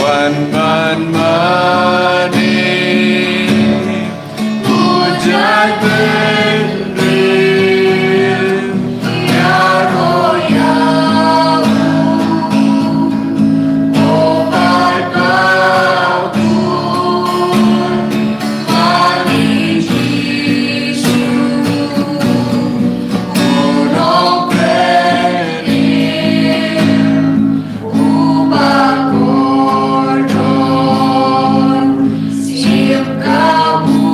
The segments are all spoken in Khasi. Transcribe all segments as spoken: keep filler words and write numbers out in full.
Ban ban mane, u jait bynriew, ïaroh ïa u, u paidbah bun, mane Jisu, u nongpynim. Uba kordor, shim ka burom.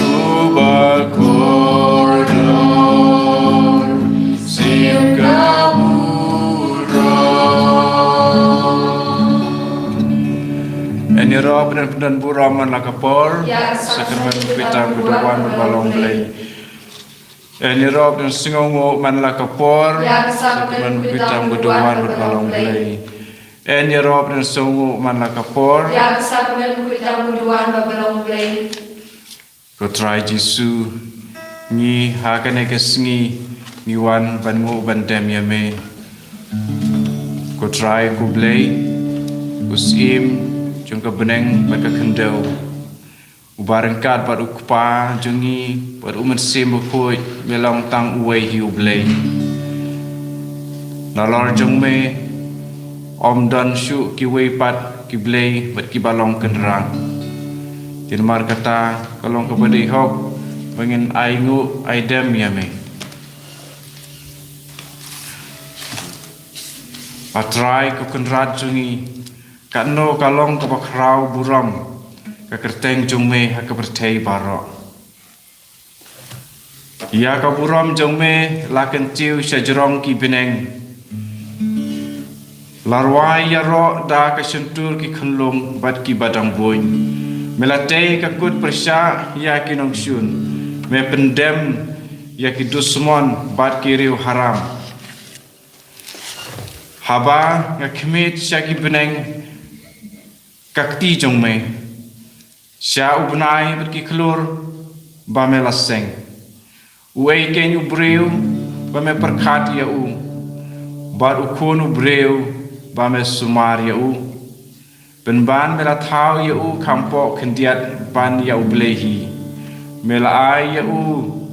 Uba kordor, shim ka burom. Yn ïaroh, pyndonkam, pyndonkam burom man la ka por. Ïa ka Sakramen Pyndonkam Pyndonkam Burom, Burom, Burom, Burom, Blei. Yn ïaroh, pyndonkam, sngewnguh man la ka por. Ïa ka Sakramen Pyndonkam Pyndonkam Burom, Burom, Burom, Blei. Yn ïaroh, pyndonkam, sngewnguh man la ka por. Ïa ka Sakramen Pyndonkam Pyndonkam Burom, Burom, Blei. Ko Trai Jisu, ngi ha kane ka sngi ngi wan ban nguh ban dem ïa me. Ko Trai ko Blei, u Syiem jong ka bneng bad ka khyndew, uba ryngkat bad u Kpa jong ngi bad u Mynsiem Bakhuid, me long tang uwei hi u Blei. Nalor jong me ym don shuh kiwei pat ki blei bad kiba long kynrad. Te namar kata ka long kaba dei hok ba ngin ai nguh ai dem ïa me. A Trai ko Kynrad jong ngi, katno ka long kaba khraw burom ka kyrteng jong me ha ka pyrthei baroh. Ïa ka burom jong me la kyntiew sha jrong ki bneng. La rwai ïaroh da ka shyntur ki khunlung bad kiba dang buiñ. Me la tei ka kut pyrshah ïa ki nongshun. Me pyndem ïa ki dusmon bad ki riewharam. Haba nga khmih sha ki bneng ka kti jong me, sha u bnai bad ki khlur ba me la seng. Uei kein u briew ba me pyrkhat ïa u, bad u khun u briew ba me sumar ïa u? Pynban me la thaw ïa u kham poh khyndiat ban ïa u Blei hi. Me la ai ïa u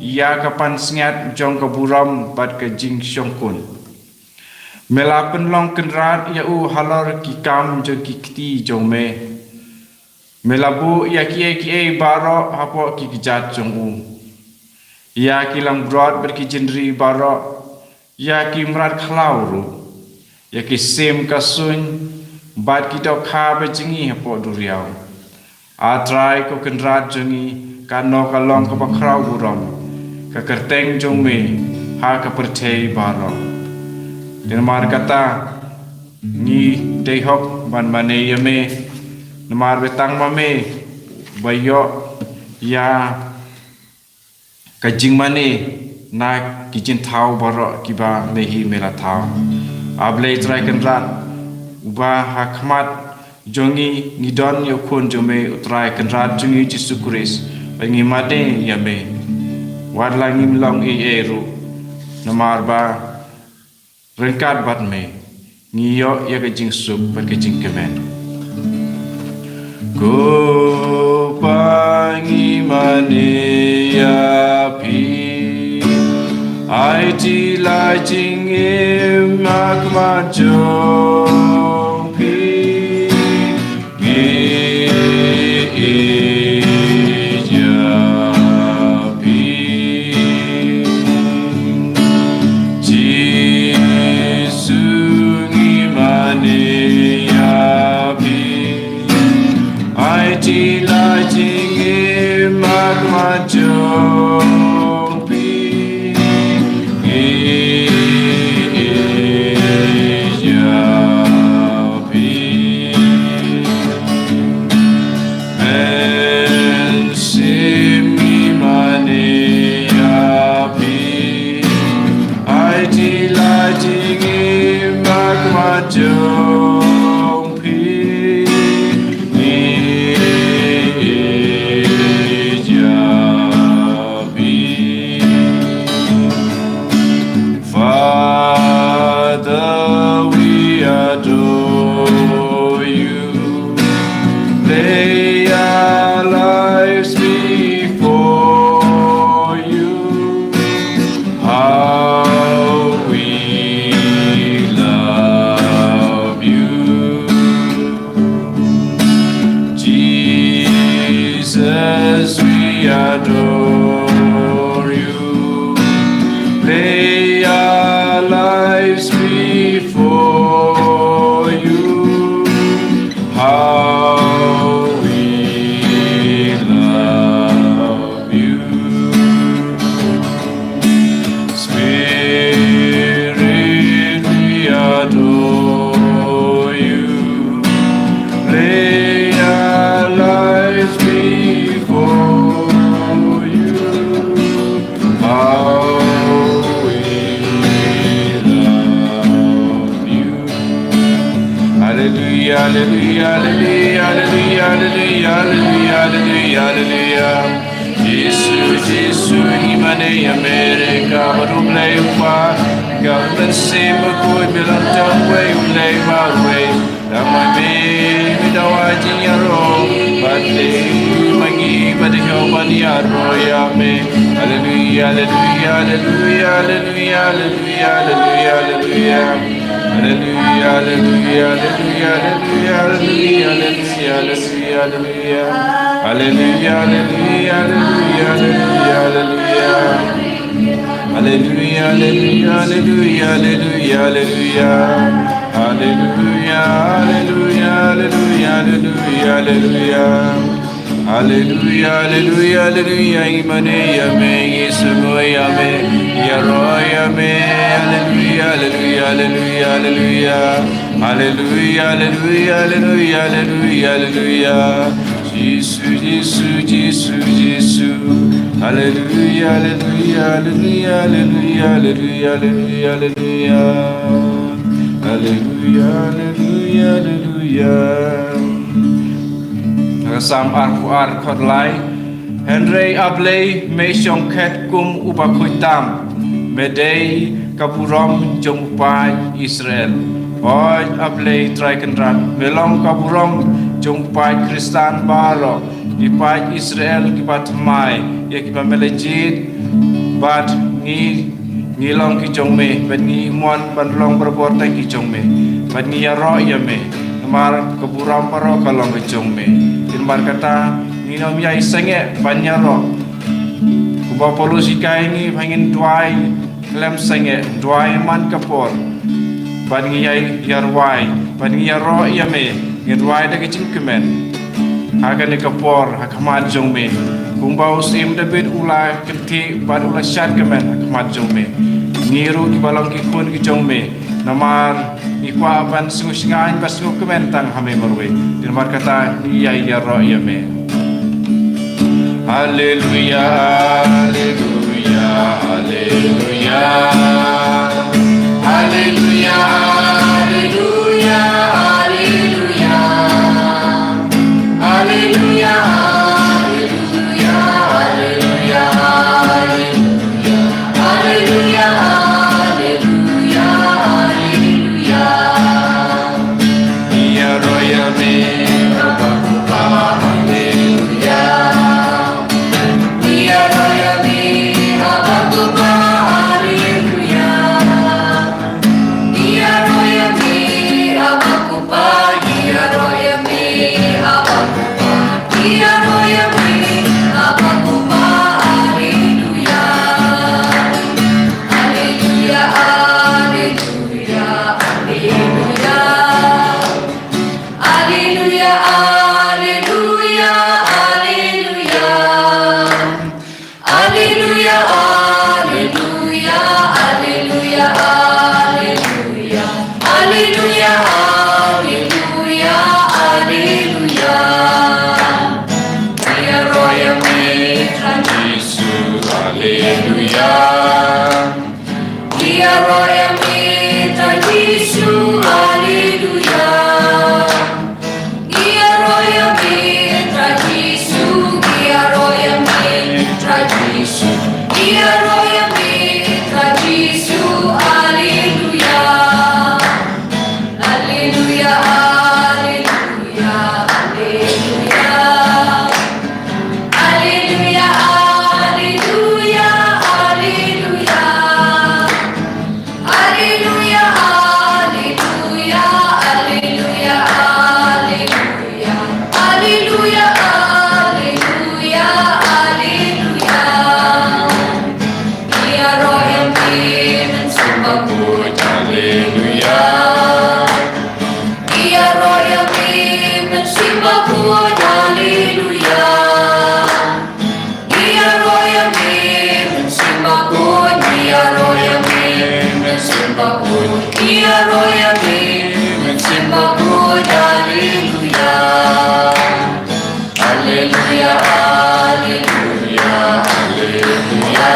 ïa ka pansngiat jong ka burom bad ka jingshongkun. Me la pynlong kynrad ïa u halor ki kam jong ki kti jong me. Me la buh ïa kiei kiei baroh hapoh ki kjat jong u, ïa ki langbrot bad ki jingri baroh, ïa ki mrad khlaw ruh, ïa ki sim ka suiñ bad ki dohkha ba jngi hapoh duriaw. A Trai ko Kynrad jong ngi, kano ka long kaba khraw burom ka kyrteng jong me ha ka pyrthei baroh. Te namar kata ngi dei hok ban mane ïa me, namar ba tang ma me ba ïoh ïa ka jingmane na ki jingthaw baroh kiba me hi me la thaw. A Blei Trai Kynrad, uba ha khmat jong ngi ngi don ïa u Khun jong me, u Trai Kynrad jong ngi Jisu Khrist, ba ngi mane ïa me. Wat la ngim long ei ei ruh, namar ba ryngkat bad me ngi ïoh ïa ka jingsuk bad ka jingkmen. Ko Pa, ngi mane ïa phi, aiti la jingim ha khmat jong phi. Ngi ïeit ïa phi Jisu, ngi mane ïa phi, aiti la jingim ha khmat jong phi. Ngi ïeit ïa Haleluya, haleluya, haleluya, haleluya, haleluya, haleluya, haleluya. Jisu, Jisu, ngi mane ïa me, ka bad U Blei U Kpa, ka Mynsiem Bakhuid, me long tang uwei U Blei marwei. Tang ma me, me dawa jingïaroh, bad te ma ngi, bad te ban ïaroh ïa me. Haleluya, haleluya, haleluya, haleluya, haleluya, haleluya, haleluya. Haleluya, haleluya, haleluya, haleluya, haleluya, haleluya, haleluya. Haleluya, haleluya, haleluya, haleluya, haleluya. Haleluya, haleluya, haleluya, haleluya, haleluya. Haleluya, haleluya, haleluya, haleluya, haleluya. Haleluya, haleluya, haleluya, ngi mane ïa me, ngi sngewbha ïa me, ïaroh ïa me. Haleluya, haleluya, haleluya, haleluya. Haleluya, haleluya, haleluya, haleluya, haleluya. Jisu, Jisu, Jisu, Jisu. Haleluya, haleluya, haleluya, haleluya, haleluya, haleluya, haleluya. Haleluya, haleluya, haleluya. Ka Salm arphew ar, khat lai. Hynrei A Blei, me shong khet kum u bakhuid tam, me dei ka burom jong u paid Israel. Oi A Blei Trai Kynrad, me long ka burom jong u paid Khristan baroh, ki paid Israel kiba thymmai ïa kiba me la jied, bad ngi ngi long ki jong me, bad ngi mon ban long barabor tang ki jong me, bad ngi ïaroh ïa me, namar ka burom baroh ka long ka jong me. Te namar kata, ngin ym ïai sangeh ban ïaroh. Kumba u Paulus u hikai ngi ba ngin duwai khlem sangeh, duwai man ka por, bad ngi ïai ïarwai, bad ngi ïaroh ïa me, ngi duwai da ka jingkmen ha kane ka por ha khmat jong me. Kumba u Syiem David u la kynthih bad u la shad kmen ha khmat jong me, ngi ruh kiba long ki khun ki jong me, namar ngi kwah ban sngewshngaiñ, ban sngewkmen tang ha me marwei. Te namar kata ngi ïai ïaroh ïa me. Haleluya, haleluya, haleluya. Haleluya, haleluya, haleluya. Haleluya, haleluya, haleluya, haleluya. Haleluya, haleluya, haleluya. Ïaroh ïa me, Kpa, Kpa, haleluya. Ïaroh ïa me, Kpa, Kpa, haleluya. Ïaroh ïa me, Kpa, Kpa, ïaroh ïa me, Kpa, Kpa. Ïaroh ïa me, Kpa, Kpa, haleluya. Haleluya, haleluya, haleluya. Haleluya, haleluya, haleluya. Haleluya, haleluya, haleluya, haleluya. Haleluya, haleluya, haleluya. Ïaroh ïa me Trai Jisu, haleluya. Ïaroh ïa me Trai Jisu, haleluya. Ïaroh ïa me Trai Jisu, ïaroh ïa me Trai Jisu, ïaroh ïa me Trai Jisu, haleluya. Haleluya, haleluya, haleluya. Haleluya, haleluya, haleluya. Haleluya, haleluya, haleluya, haleluya. Haleluya, haleluya, haleluya. Ïaroh ïa me Mynsiem Bakhuid, haleluya. Ïaroh ïa me Mynsiem Bakhuid, haleluya. Ïaroh ïa me Mynsiem Bakhuid, ïaroh ïa me Mynsiem Bakhuid, ïaroh ïa me Mynsiem Bakhuid, haleluya. Haleluya, haleluya, haleluya.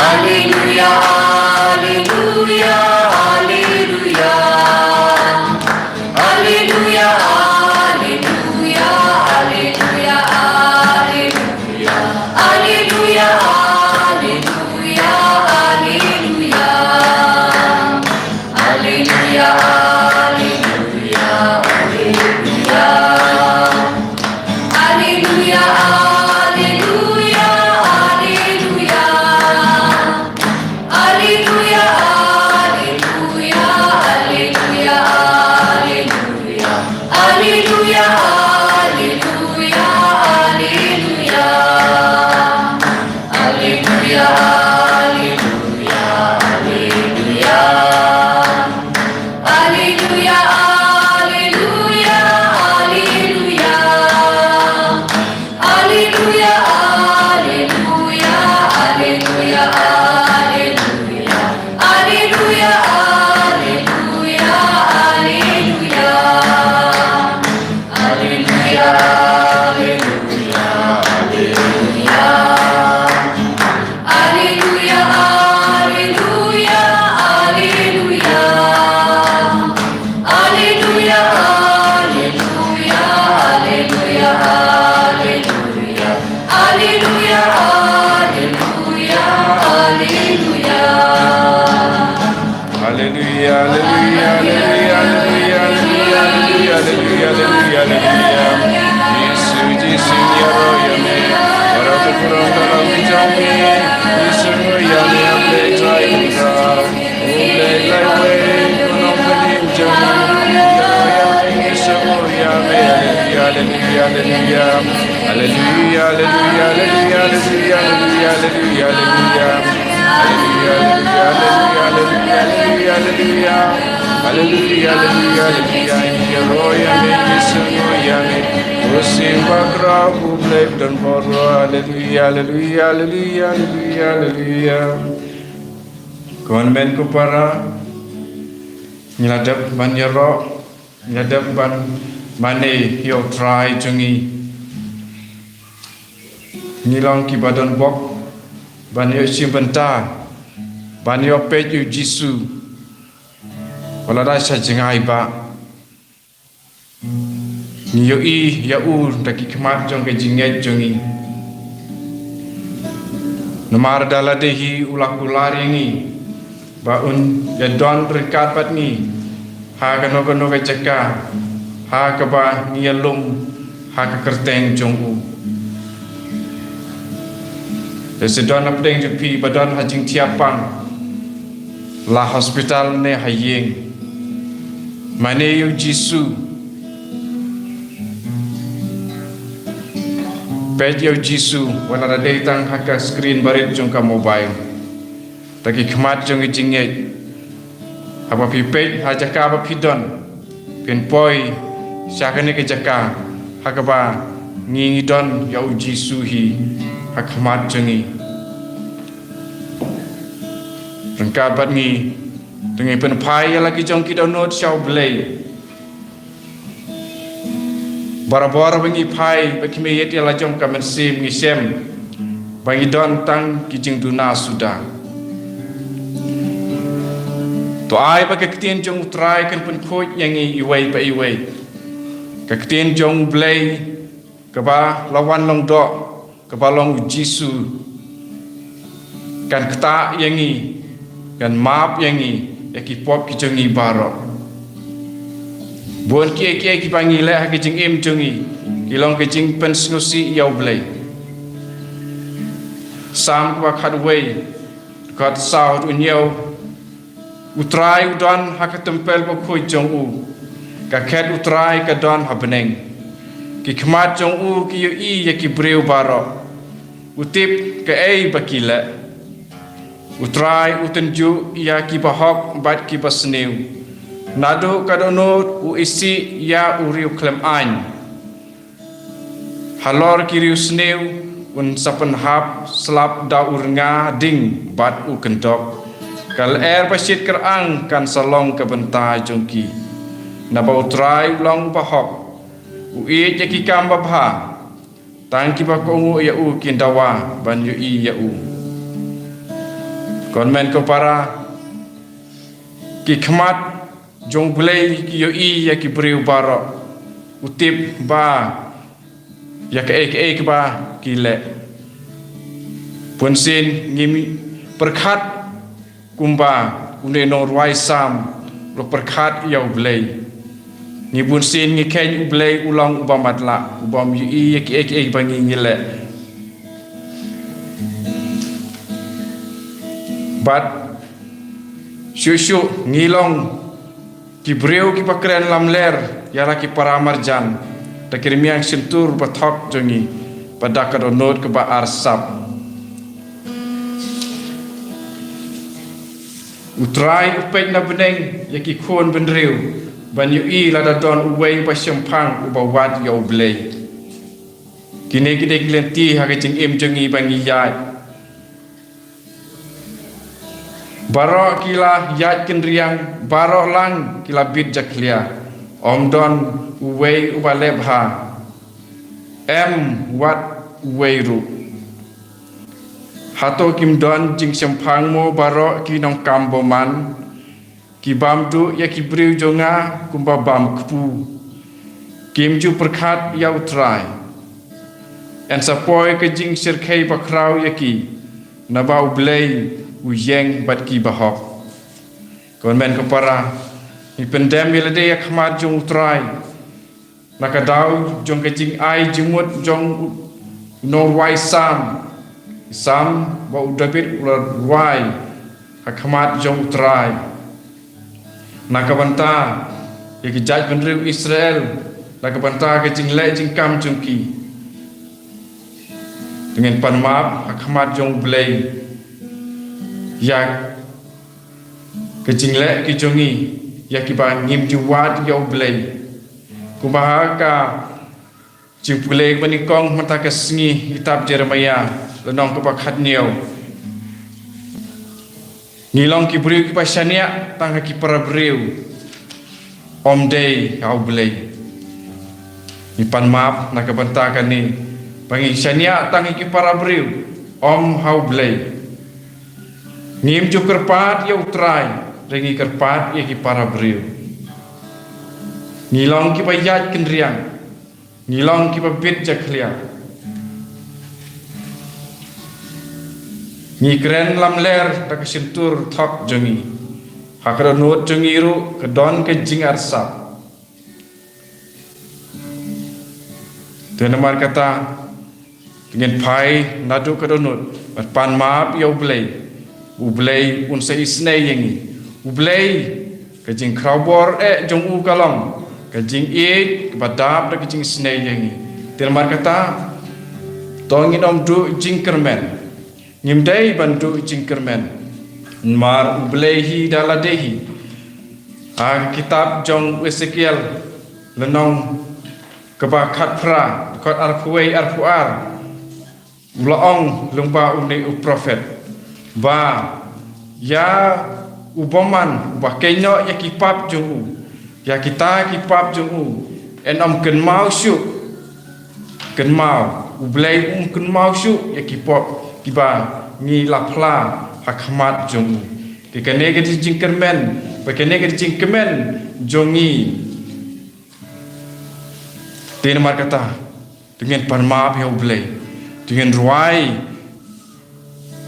Haleluya, haleluya, haleluya. Haleluya. Haleluya, haleluya, haleluya, haleluya, haleluya, haleluya. Haleluya, haleluya, haleluya, haleluya, haleluya, haleluya. Haleluya, haleluya, haleluya. Ïaroh ïa me, Jisu, ïaroh ïa me. U Syiem bakhraw, U Blei don baroh. Haleluya, haleluya, haleluya, haleluya, haleluya. Ko hynmen ko para, ngi la dep ban ïaroh, ngi la dep ban mane ïa U Trai jong ngi. Ngi long kiba don bok ban ïoh shim bynta, ban ïoh peit ïa U Jisu, wat la da sha jngai ba ngi ïohi ïa U da ki khmat jong ka jingngeit jong ngi. Namar da lade hi U la kular ïa ngi ba Un ïadon ryngkat bad ngi ha kano kano ka jaka ha kaba ngi ïalum ha ka kyrteng jong U. Te shu don hapdeng jong phi ba don ha jingthiah pang, la hospital ne ha ïing, mane ïa U Jisu. Peit ïa U Jisu, wat la da dei tang ha ka screen barit jong ka mobile. Da ki khmat jong ka jingngeit, haba phi peit ha jaka ba phi don, phin poi sha kane ka jaka ha kaba ngi ngi don ïa U Jisu hi ha khmat jong ngi. Ryngkat bad ngi, to ngin pynphai ïa la ki jong ki dohnud sha U Blei. Barabor ba ngi phai bad ki miet ïa la jong ka mynsiem, ngi shem ba ngi don tang ki jingduna suda. To ai ba ka ktien jong U Trai kan pynkhuid ïa ngi iwei pa iwei. Ka ktien jong U Blei kaba la wan long doh, kaba long U Jisu, kan ktah ïa ngi, kan map ïa ngi ïa ki pop ki jong ngi baroh. Bun kiei kiei kiba ngi leh ha ka jingim jong ngi ki long ka jingpynsngewsih ïa U Blei. Salm kaba khatwei, dkhot saw haduh hynñiew. U Trai u don ha ka templ bakhuid jong u. Ka khet U Trai ka don ha bneng. Ki khmat jong u ki ïohi ïa ki briew baroh. U tip kaei ba ki leh. U Trai u tynjuh ïa ki bahok bad ki basniew. Naduh ka dohnud u isih ïa u riewkhlem aiñ. Halor ki riewsniew un sa pynhap slap da u rnga ding bad u kyndok. Ka lyer ba shit kyrang kan sa long ka bynta jong ki. Naba U Trai u long u bahok. U ïeit ïa ki kam babha. Tang kiba kohnguh ïa u kin dawa ban ïohi ïa u. Ko hynmen ko para, ki khmat jong U Blei ki ïohi ïa ki briew baroh. U tip ba ïa kaei kaei kaba ki leh. Bunsien ngim pyrkhat kumba une u nongrwai Salm u la pyrkhat ïa U Blei. Ngi bunsien ngi kheiñ U Blei u long uba matlah, u bym ïohi ïa kiei kiei ba ngi ngi leh. Bad shuh shuh ngi long ki briew kiba kren lamler ïa la ki para marjan da ki rmiang shyntur ba thok jong ngi, bad da ka dohnud kaba arsap. U Trai u peit na bneng ïa ki khun bynriew ban ïohi lada don uwei uba shemphang uba wad ïa U Blei. Kine ki dei ki lynti ha ka jingim jong ngi ba ngi ïaid. Baroh ki la ïaid kynriang, baroh lang ki la bit jakhlia. Ym don uwei uba leh bha. Em wat uwei ruh. Hato kim don jingshemphang mo baroh ki nongkam bymman? Ki bam duh ïa ki briew jong nga kumba bam kpu. Kim ju pyrkhat ïa U Trai. Yn sa poi ka jingshyrkhei bakhraw ïa ki, naba U Blei u ïeng bad ki bahok. Ko hynmen ko para, ngi pyndem ïa lade ha khmat jong U Trai. Na ka daw jong ka jingai jingmut jong u nongrwai Salm. Salm ba u David u la rwai ha khmat jong U Trai. Na ka bynta ïa ki jaitbynriew Israel na ka bynta ka jingleh jingkam jong ki. Te ngin pan map ha khmat jong U Blei ïa ka jingleh ki jong ngi, ïa kiba ngim ju wad ïa U Blei. Kumba ha ka jingpule kaba nyngkong mynta ka sngi, kitab Jeremaïah, lynnong kaba khathynñiew. Ngi long ki briew kiba shaniah tang ha ki para briew, ym dei ha U Blei. Ngi pan map na ka bynta kane, ba ngi shaniah tang ha ki para briew, ym ha U Blei. Ngim ju kyrpad ïa U Trai, hynrei ngi kyrpad ïa ki para briew. Ngi long kiba ïaid kynriang, ngi long kiba bit jakhlia. Ngi kren lamler da ka shyntur thok jong ngi. Ha ka dohnud jong ngi ruh ka don ka jingarsap. Te namar kata, te ngin phai naduh ka dohnud bad pan map ïa U Blei. U Blei un sa isynei ïa ngi. U Blei, ka jingkhrawbor eh jong u ka long ka jingïeit kaba dap da ka jingisynei ïa ngi. Te namar kata, to ngin ym duh jingkyrmen. Ngim dei ban duh jingkyrmen. Namar U Blei hi da lade hi. Ha ka kitab jong u Esekiel, lynnong kaba khatphra, dkhot arphew wei, arphew ar. U la ong lyngba une u prophet ba ïa u bymman uba kynnoh ïa ki pap jong u, ïa kita ki pap jong u, yn ym kynmaw shuh. Kynmaw, U Blei um kynmaw shuh ïa ki pap kiba ngi la phla ha khmat jong u. Te kane ka dei jingkyrmen, ba kane ka dei jingkmen jong ngi. Te namar kata, to ngin pan map ïa U Blei. To ngin rwai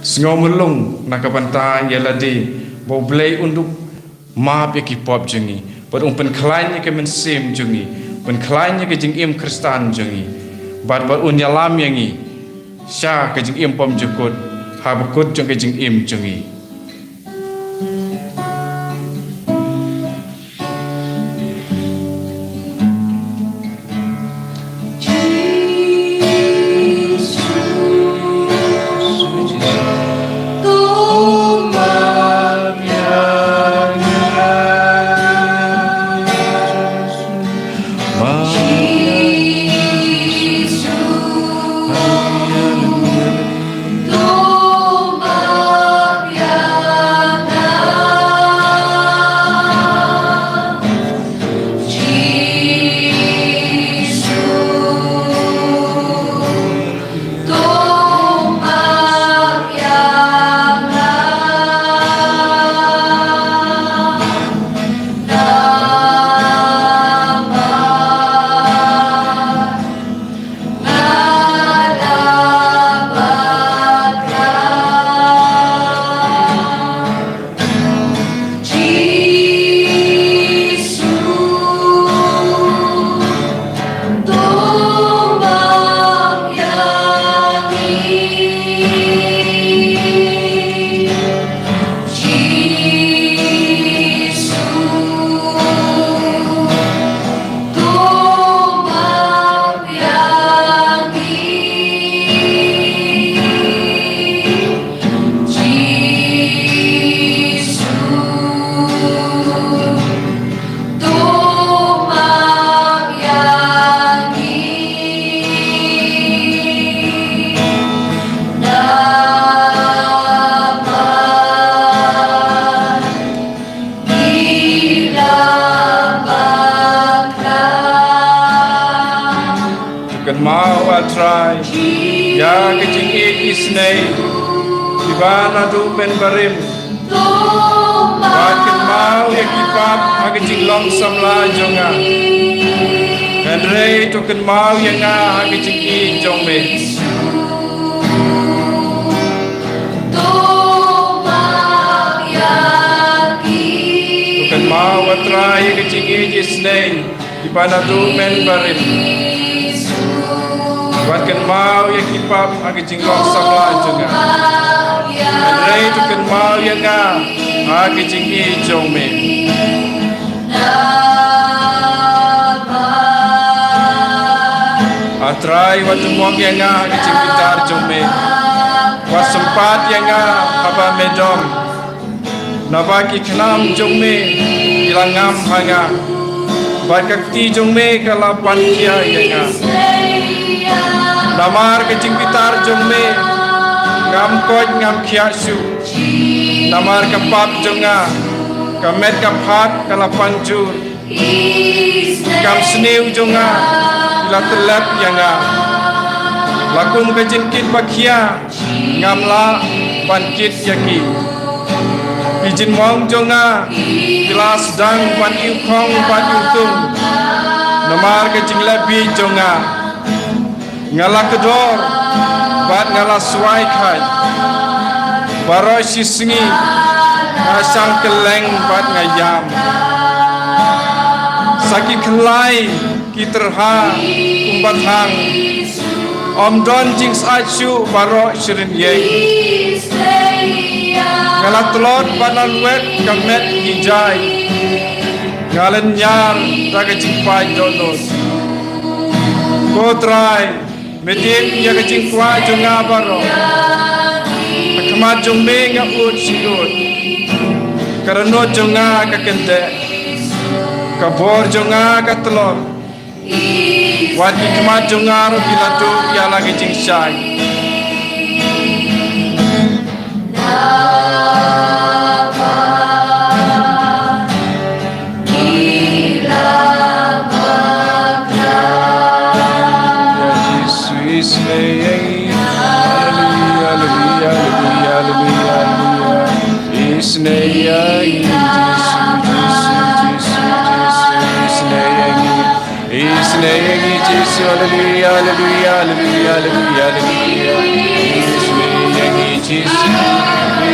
sngewmlung na ka bynta ïa lade, ba U Blei un dup map ïa ki pop jong ngi. Bad un pynkhlaiñ ïa ka mynsiem jong ngi. Pynkhlaiñ ïa ka jingim Khristan jong ngi. Bad, bad un ïalam ïa ngi sha ka jingim bymjukut, ha bakut jong ka jingim jong ngi. To kynmaw, A Trai, ïa ka jingïeit isynei kiba naduh mynbarim. Bad kynmaw ïa ki pap ha ka jinglong samla jong nga. Hynrei to kynmaw ïa nga ha ka jingïeit jong me. To kynmaw, A Trai, ïa ka jingïeit isynei kiba naduh mynbarim. Bad kynmaw ïa ki pap ha ka jinglong samla jong nga. Hynrei to kynmaw ïa nga ha ka jingïeit jong me. Wat duh mok ïa nga ka jingbitar jong me. Wat sympat ïa nga haba me dom. Naba ki khnam jong me ki la ngam ha nga, bad ka kti jong me ka la pan khia ïa nga. Namar ka jingbitar jong me ngam koit ngam khiah shuh. Namar ka pap jong nga, ka met ka phad ka la pan jur. Kam sniew jong nga ki la tyllep ïa nga. La kum ka jingkit ba khia, ngam lah ban kit ïa ki. Ki jingmong jong nga ki la sdang ban iu khong ban iu thung. Namar ka jingleh bieit jong nga, nga la kdor bad nga la swai khai. Baroh shi sngi nga shang kylleng bad nga ïam. Sa ki khlai ki tyrha kumba thang, ym don jingsyaid shuh baroh shi rynïeng. Nga la tlot bad la lwet ka met ki jai. Nga la ñiar da ka jingpait dohnud. Ko Trai, me tip ïa ka jingkwah jong nga baroh. Ha khmat jong me nga ud shi ud. Ka dohnud jong nga ka kyndeh, ka bor jong nga ka tlot. Wat ki khmat jong nga ruh ki la duh ïa la ka jingshai. Haleluya, haleluya, haleluya, haleluya, haleluya. Isynei ïa ngi Jisu, Jisu, Jisu, isynei ïa ngi. Isynei ïa ngi Jisu, haleluya, haleluya, haleluya, haleluya, haleluya. Isynei ïa ngi Jisu,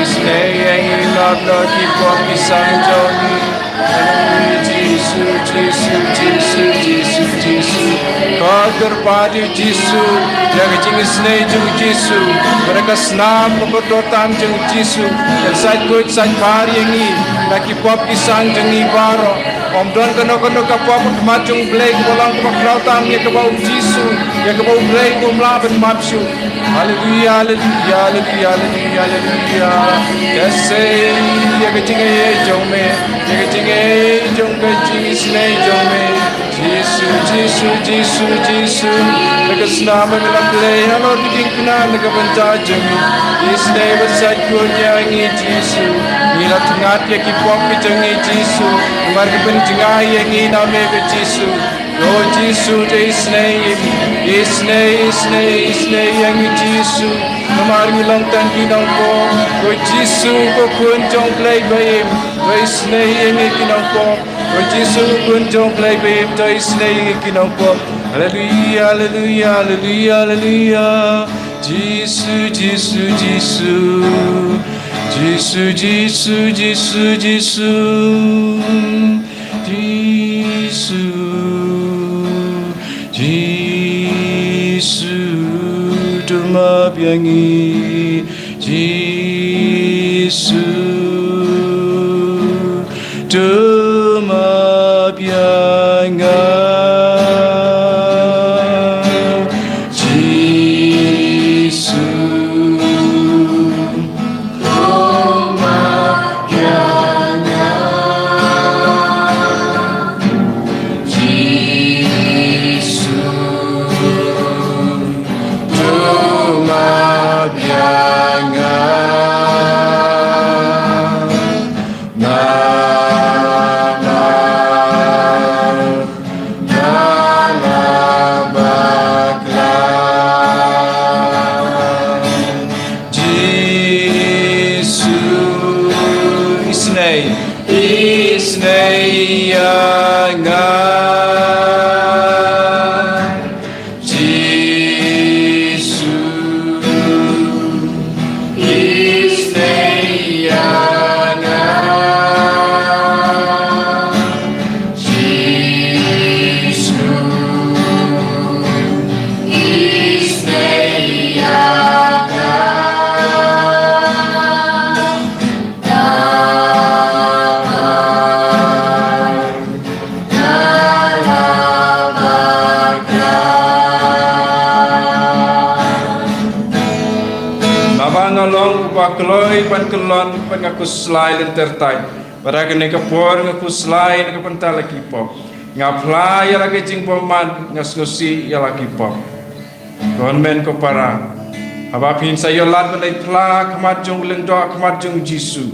isynei ïa ngi, lap noh ki pop ki sang jong ngi. Haleluya, Jisu, Jisu, Jisu, Jisu, Jisu. Ka kyrpad ïa u Jisu, ïa ka jingisynei jong u Jisu, bad ka snam ka dohnud tam jong u Jisu, kan sait khuid sait phar ïa ngi na ki pop ki sang jong ngi baroh. Ym don kano kano ka pop ha khmat jong u Blei kaba long kaba khraw tam ïa kaba u Jisu, ïa kaba u Blei um lah ban map shuh. Haleluya, haleluya, haleluya, haleluya, haleluya. Ka sei ïa ka jingaiei jong me, ïa ka jingaiei jong ka jingisynei jong me. Jisu, Jisu, Jisu, Jisu. Ïa ka snam ba me la pynleit halor ka jingkyrkhu na ka bynta jong ngi. Isynei bad sait khuid ïa ngi Jisu. Ngi la thngat ïa ki pop ki jong ngi Jisu. Namar ki pynjngai ïa ngi na me ko Jisu. Ko Jisu, to isynei, isynei, isynei, isynei ïa ngi Jisu. Namar ngi long tang ki nongpop. Ko Jisu, ko Khun jong U Blei ba im, to isynei ïa ngi ki nongpop. Ko Jisu, ko Khun jong U Blei ba im, to isynei ïa ngi ki nongpop. Haleluya, haleluya, haleluya, haleluya. Jisu, Jisu, Jisu. Jisu, Jisu, Jisu, Jisu. Jisu, Jisu, to map ïa ngi. Jisu, to map ïa nga. Jisu, to map ïa nga. Jisu, to map ïa nga. Namar nga la bakla. Jisu, isynei, isynei ïa nga. Jisu, isynei ïa nga. Jisu, isynei ïa nga. Namar nga la Kloi ban kyllon bad nga khuslai lynter tai. Bad ha kane ka por nga khuslai na ka bynta la ki pop. Nga phla ïa la ka jingbymman, nga sngewsih ïa la ki pop. Ko hynmen ko para, haba phin sa ïoh lad ban leit phla ha khmat jong u lyngdoh, ha khmat jong u Jisu,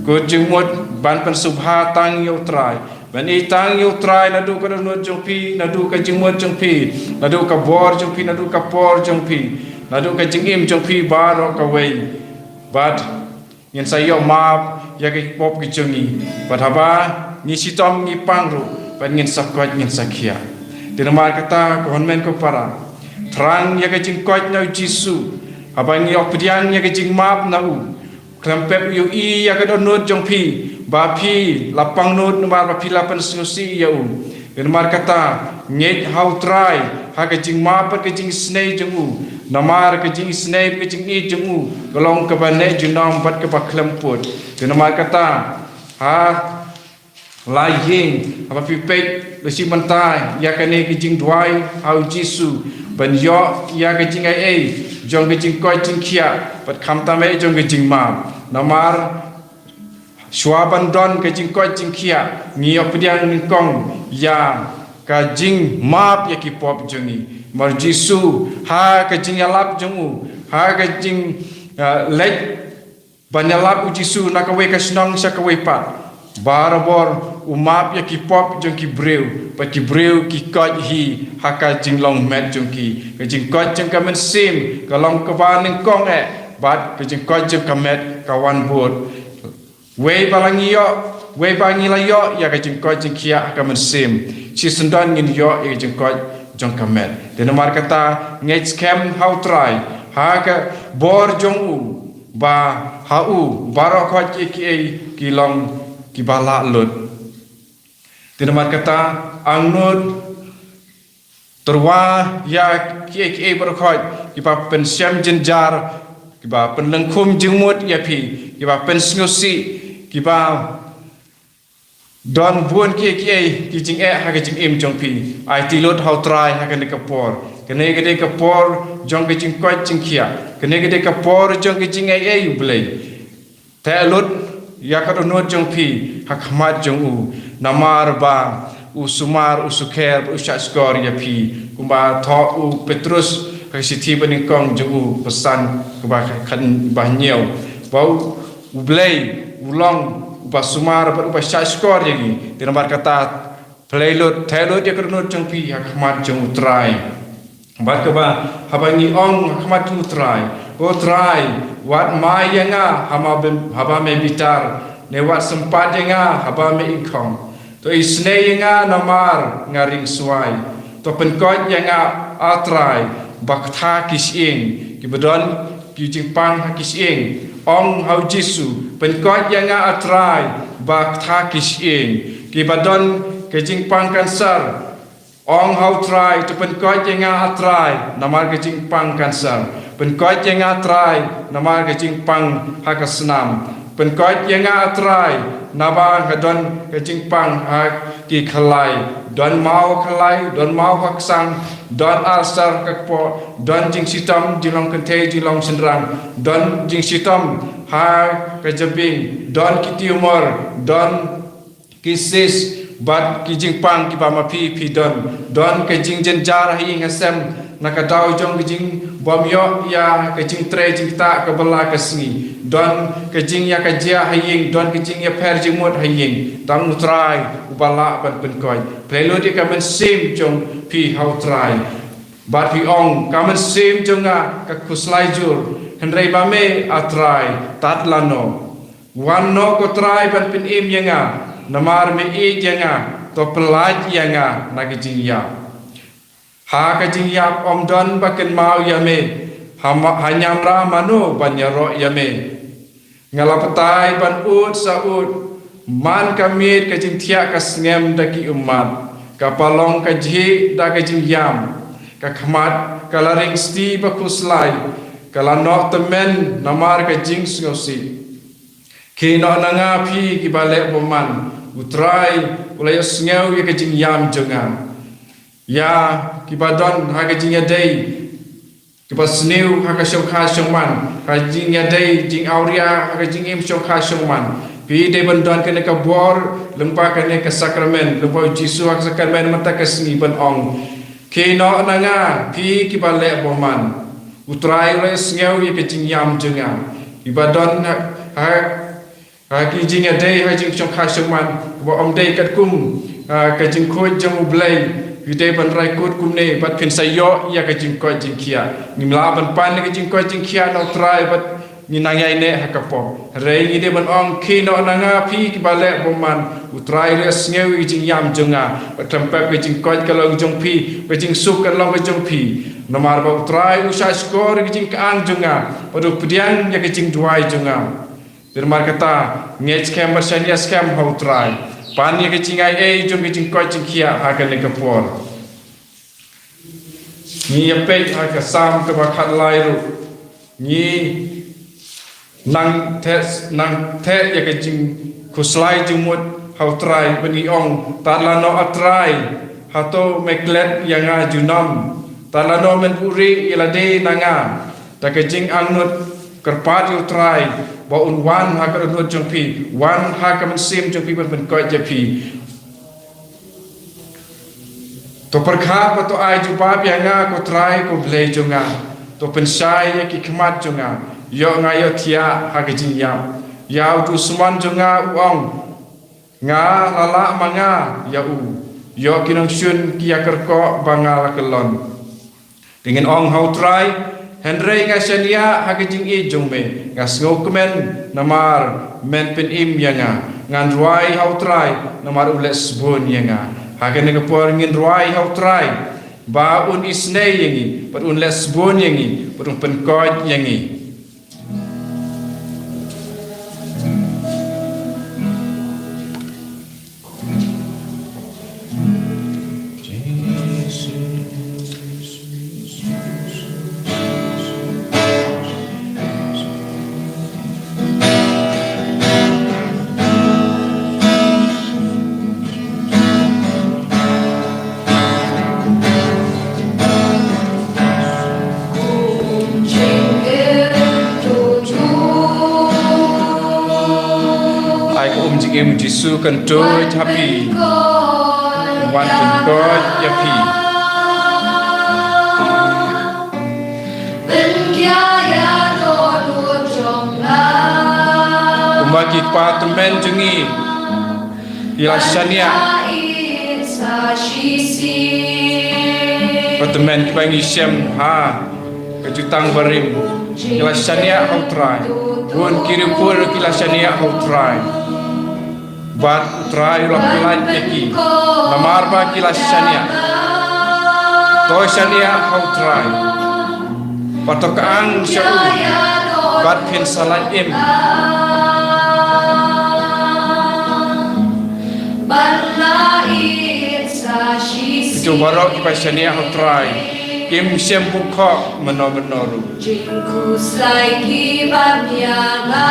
ko jingmut ban pynsngewbha tang ïa u Trai. Ban ïeit tang ïa u Trai naduh ka dohnud jong phi, naduh ka jingmut jong phi, naduh ka bor jong phi, naduh ka por jong phi, naduh ka jingim jong phi baroh kawei. Bad ngin sa ïoh map ïa ki pop ki jong ngi. Bad haba ngi shitom ngi pang ruh, bad ngin sa koit ngin sa khiah. Te namar kata ko hynmen ko para, thrang ïa ka jingkoit na u Jisu. Haba ngi ïoh pdiang ïa ka jingmap na u, khlem pep u ïohi ïa ka dohnud jong phi, ba phi la pangnud namar ba phi la pynsngewsih ïa u. Te namar kata, ngeit ha u Trai, ha ka jingmap bad ka jingisynei jong u. Namar ka jingisynei bad ka jingïeit jong u ka long kaba neh junom bad kaba khlem pud. Te namar kata, ha la ïing, haba phi peit la shi mynta ïa kane ka jingduwai ha u Jisu, ban ïoh ïa ka jingai ei jong ka jingkoit jingkhiah, bad khamtam eh jong ka jingmap. Namar shuwa ban don ka jingkoit jingkhiah, ngi ïoh pdiang nyngkong ïa ka jingmap ïa ki pop jong ngi. Namar u Jisu, ha ka jingïalap jong u, ha ka jing, ah, leit ban ïalap u Jisu na kawei ka shnong sha kawei pat, barabor u map ïa ki pop jong ki briew, bad ki briew ki koit hi ha ka jinglong met jong ki. Ka jingkoit jong ka mynsiem ka long kaba nyngkong eh, bad ka jingkoit jong ka met ka wan bud. Wei ba la ngi ïoh, wei ba ngi la ïoh ïa ka jingkoit jingkhiah ha ka mynsiem, shisyndon ngin ïoh ïa ka jingkoit jong ka met. Te namar kata, ngeit skhem ha u Trai, ha ka bor jong u, ba ha u baroh khoit kiei kiei ki long kiba lah lut. Te namar kata, angnud, tyrwa ïa kiei kiei baroh khoit kiba pynshem jynjar, kiba pynlyngkhum jingmut ïa phi, kiba pynsngewsih, kiba don bun kiei kiei ki jingeh ha ka jingim jong phi. Aiti lut ha u Trai ha kane ka por. Kane ka dei ka por jong ka jingkoit jingkhiah. Kane ka dei ka por jong ka jingai ei u Blei. Teh lut ïa ka dohnud jong phi ha khmat jong u. Namar ba u sumar, u sukher, u shahshkor ïa phi. Kumba thoh u Petrus ha ka shithi banyngkong jong u, Psalm kaba khat, ba hynñiew. Ba u, u Blei u long uba sumar bad uba shahshkor ïa ngi. Te namar kata, pynlut, teh lut ïa ka dohnud jong phi ha khmat jong u Trai. Bad kaba, haba ngi ong ha khmat jong u Trai, ko Trai, wat mai ïa nga haba, haba me bitar, ne wat sympat ïa nga haba me ingkhong. To isynei ïa nga namar nga ring swai. To pynkoit ïa nga, A Trai, ba ktha ki shyieng, kiba don ki jingpang ha ki shyieng. Ong ha u Jisu, pynkoit ïa nga, A Trai, ba ktha ki shyieng, kiba don ka jingpang cancer. Ong ha u Trai, to pynkoit ïa nga, A Trai, namar ka jingpang cancer. Pynkoit ïa nga, A Trai, namar ka jingpang ha ka snam. Pynkoit ïa nga, A Trai, naba nga don ka jingpang ha ki khyllai. Don maw ha khyllai, don maw ha ksang, don ulcer ha ka kpoh, don jingshitom jinglong kynthei jinglong shynrang, don jingshitom ha ka jabieng, don ki tumor, don ki cyst, bad ki jingpang kiba ma phi phi don. Don ka jingjynjar ha ïing ha sem na ka daw jong ka jingbym ïoh ïa ka jingtrei jingktah kaba la ka sngi. Don ka jingïakajia ha ïing, don ka jingïapher jingmut ha ïing. Tang u Trai uba lah ban pynkoit. Pynlut ïa ka mynsiem jong phi ha u Trai. Bad phi ong, ka mynsiem jong nga ka khuslai jur, hynrei ba me, A Trai, tad lano. Wan noh ko Trai ban pynim ïa nga, namar me ïeit ïa nga, to pyllait ïa nga na ka jingïap. Ha ka jingïap ym don ba kynmaw ïa me, ha ma-, ha ñiamra mano ban ïaroh ïa me. Nga la batai ban ud sa ud, man ka miet ka jingthiah ka sngem da ki ummat, ka palong ka jhieh da ka jingïam, ka khmat ka la ring sti ba khuslai, ka la noh tymmen namar ka jingsngewsih. Khie noh na nga phi kiba leh bymman, u Trai u la ïohsngew ïa ka jingïam jong nga. Ïa kiba don ha ka jingïadei kiba sniew ha ka shongkha shongman, ha ka jingïadei jingawria ha ka jingim shongkha shongman. Phi dei ban don kane ka bor lyngba kane ka sakramen, lyngba u Jisu ha ka sakramen mynta ka sngi ban ong, khie noh na nga phi kiba leh bymman. U Trai u la sngew ïa ka jingïam jong nga. Kiba don ha, ha Ha ki jingïadei ha jingshongkha shongman, kaba ym dei katkum, ah, ka jingkhuid jong U Blei, phi dei ban rai kut kumne, bad phin sa ïoh ïa ka jingkoit jingkhiah. Ngim lah ban pan ïa ka jingkoit jingkhiah na U Trai, bad ngi nang ïaineh ha ka pop. Hynrei ngi dei ban ong, khie noh na nga phi kiba leh bymman, U Trai u la sngew ïa ka jingïam jong nga, bad khlem pep ka jingkoit ka long jong phi, ka jingsuk ka long ka jong phi. Namar ba U Trai u shahshkor ïa ka jingkyrshan jong nga, bad u pdiang ïa ka jingduwai jong nga. Te namar kata, ngeit skhem bad shaniah skhem ha U Trai. Pan ïa ka jingaiei jong ka jingkoit jingkhiah ha kane ka por. Ngi ïa peit ha ka Salm kaba khatlai ruh. Ngi nang theh, nang theh ïa ka jingkhuslai jingmut ha U Trai, ba ngi ong, tad la noh, A Trai, hato me klet ïa nga junom? Tad la noh men buhrieh ïa lade na nga? Da ka jingangnud kyrpad ïa U Trai, ba un wan ha ka dohnud jong phi, wan ha ka mynsiem jong phi ban pynkoit ïa phi. To pyrkhat bad to ai jubab ïa nga, ko Trai ko Blei jong nga. To pynshai ïa ki khmat jong nga. Ïoh nga ïohthiah ha ka jingïap. Ïa u dusmon jong nga u ong, nga la lah ma nga ïa u. Ïoh ki nongshun ki ïakyrkoh ba nga la kyllon. Te ngin ong ha U Trai, hynrei nga shaniah ha ka jingïeit jong me, nga sngewkmen namar men pynim ïa nga. Ngan rwai ha U Trai namar u leh sbun ïa nga. Ha kane ka por ngin rwai ha U Trai, ba un isynei ïa ngi, bad un leh sbun ïa ngi, bad un pynkoit ïa ngi. Ai ka um jingim Jisu kan tuid ha phi. Wan pynkoit ïa phi. Kumba ki kpa tymmen jong ngi ki la shaniah. Ba tymmen kiba ngi shem ha ka jutang barim ki la shaniah ha U Trai. Bun ki riewpur ki la shaniah ha U Trai. Bad U Trai u la pyllait ïa ki namar ba ki la shaniah. To shaniah ha U Trai. Bad to kyang sha u, bad phin sa lait im. Kito baroh kiba shaniah ha U Trai, kim shym bukhoh mynno mynno ruh. Jingkhuslai ki ban ïa nga.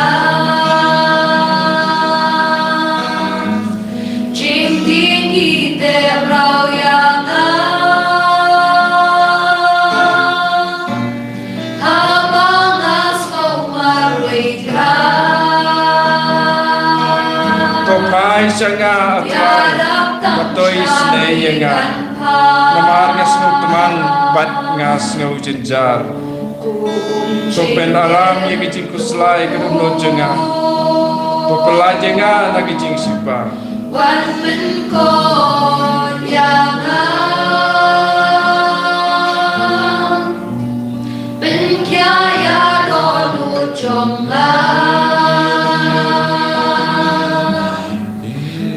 Jingtieng ki te rau ïa nga. Haba nga sngewmar wei trai. To phai sha nga, A Trai, bad to isynei ïa nga. Namar nga sngewtmang bad nga sngewjynjar. To pynaram ïa ka jingkhuslai ka dohnud jong nga. To pyllait ïa nga na ka jingshit ba. Wan pynkhuid ïa nga. Pynkhia ïa dohnud jong nga.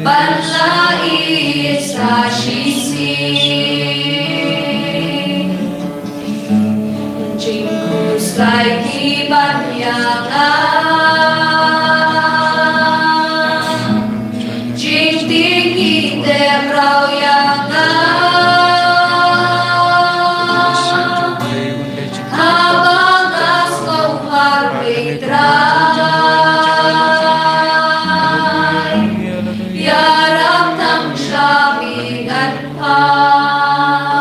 Ban sa ïeit sa shisien. Jingkhuslai ki ban ïa nga. Jingtieng ki te rau ïa nga. Haba nga sngewmar wei trai. Ïarap tang sha me ngan phai.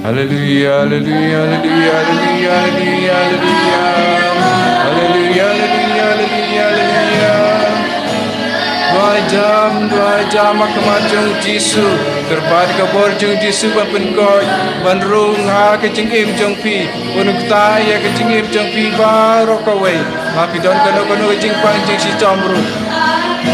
Haleluya, haleluya, haleluya, haleluya, haleluya, haleluya. Haleluya, haleluya, haleluya, haleluya. Duwai jam, duwai jam ha khmat jong u Jisu. Kyrpad ka bor jong u Jisu ban pynkoit, ban rung ha ka jingim jong phi. Bun u kta ïa ka jingim jong phi baroh kawei. Ma phi don kano kano ka jingpang jingshitom ruh,